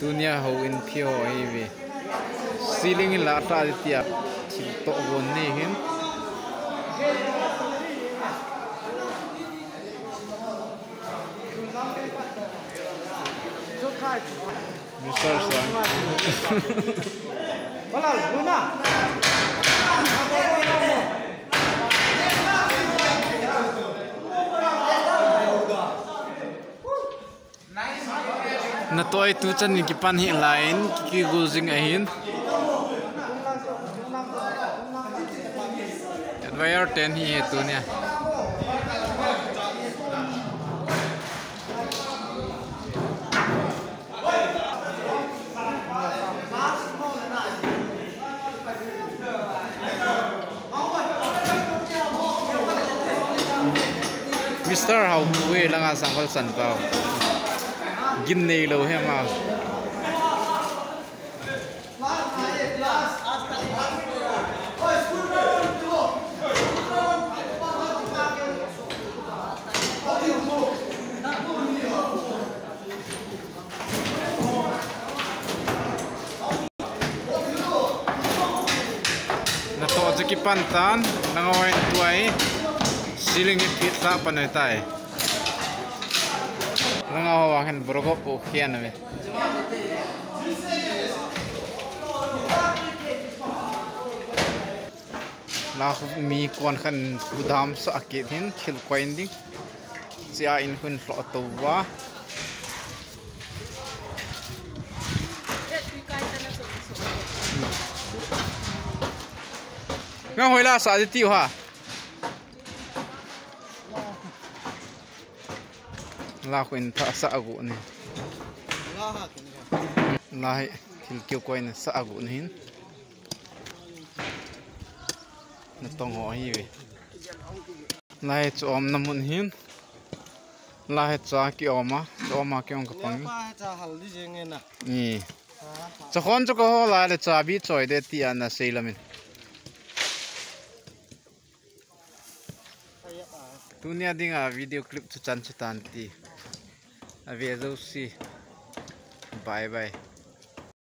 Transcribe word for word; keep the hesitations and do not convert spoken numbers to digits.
Tunia houin phi ho ahi ve. Ceiling in la tah tia thil toh gon nei hin. Mister Sang. Natoh tuchan in kipan hih lai in, kikigul jing ahin. Advisor ten hi he tunia. Mister Haupu e, langa Sangkhol Sanpau. Gin nei lou hi ama. Natoh chu kipan tan, langa houin tua hi ceiling hi phit lha pan ahitai. Langa houin borokop u khian ave. La mi kon khan kudam sa akit hin thil koi in ding. Chia in hun hlo to va. Nga hoi la sa di tiu ha. La khu in tha sa agu ni. La hi thil kiu koi na sa agu ni hin. Natong ho ahi ve. Lai chu umna mun hin. Lai cha ki um a, cha um a ki um ka pang. Cha hal di jeng e na. Ni. Cha khon chu ka ho lai le cha bi choi de ti ana sei lamin. Tunia dinga video clip chu chan chu tan ti. Ave jouse. Bye bye.